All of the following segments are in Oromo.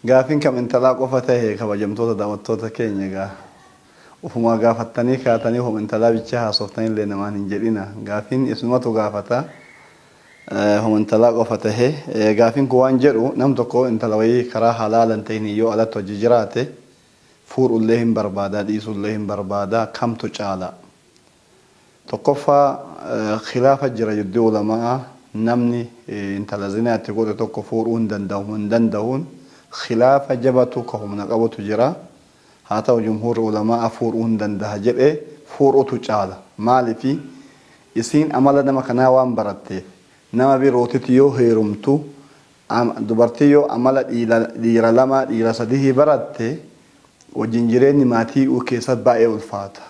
Gaafiin kam intalaa qofa tahe? Kabajamtoota daawwattoota keenya, egaa ufumaa gaafattanii kaatanii homa intalaa bichaa haasoftanillee namaan hin jedhina. Gaafiin isumatu gaafata. Homa intalaa qofa tahe. Gaafiin kun waan jedhu, nam tokko intala wayii karaa halaala hin ta'in yoo alatti hojii jiraate, fuudhullee hin barbaada, dhiisullee hin barbaada, kamtu caala? Tokkoffaa, khilaafa jira jidduu ulamaa. Namni intala zinaa itti godhe tokko fuudhuu hin danda'u hin danda'uun khilaafa jabatu ka humna qabutu jira. Haa ta'u, jumhuurri ulamaa fuudhuu hin danda'a jedhe. Fuudhutu caala. Maalifi? Isiin amala nama kanaa waan baratteef, nama birootitti yoo heerumtu, dubartii yoo amala dhiira lama, dhiira sadihii baratte, wajjin jireenyi maatii keessatti baay'ee ulfaata.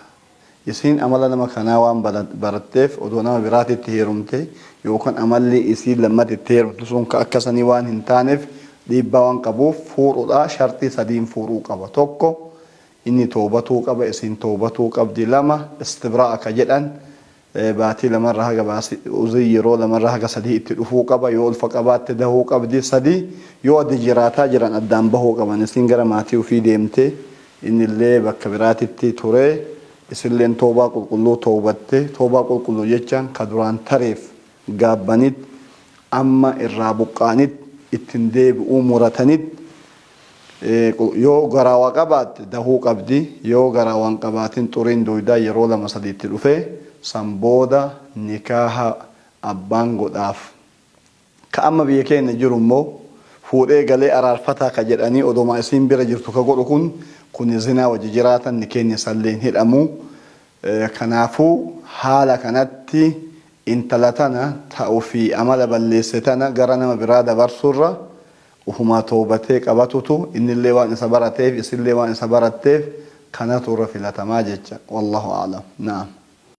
Isiin amala nama kanaa waan baratteef, odoo nama biraatitti heerumte yookaan amalli isiin lammatti itti heerumtu sun ka akka sanii waan hin taaneef, dhiibbaa waan qabuuf fuudhuudha. Sharxii sadiin fuudhuu qaba. Tokko, inni toobatuu qaba, isiin toobatuu qabdi. Lama, istibraa'a ka jedhan, baatii lamarra haga baasii uzii yeroo lamarra haga sadii itti dhufuu qaba. Yoo ulfa qabaatte dahuu qabdi. Sadi, yoo adda jiraataa jiran addaan bahuu qaban. Isiin gara maatii ofii deemte, innillee bakka biraatitti ture, isilleen toobaa qulqulluu toobatte. Toobaa qulqulluu jechaan ka duraan tareef gaabbanit, amma irraa buqqa'anit, ittiin deebi'uu muratanit. Yoo garaa waa qabaatte dahuu qabdi. Yoo garaa waan qabaatin, xuriin duydaa yeroo lama sadiitti dhufe, san booda nikaaha abbaan godhaaf. Ka amma biyya keenya jiru immoo fuudhee galee araarfataa ka jedhanii odoma isiin bira jirtu ka godhu kun, kuni zinaa wajji jiraatan, nikeenni isallee hin hidhamu. Kanaafuu haala kanatti intala tana ta ofii amala balleesse tana gara nama biraa dabarsuurra, ufumaa toobatee qabatutu, innillee waan isa barateef, isillee waan isa baratteef, kanatu irra filatamaa jecha. Wallahu a'lam. Na'am.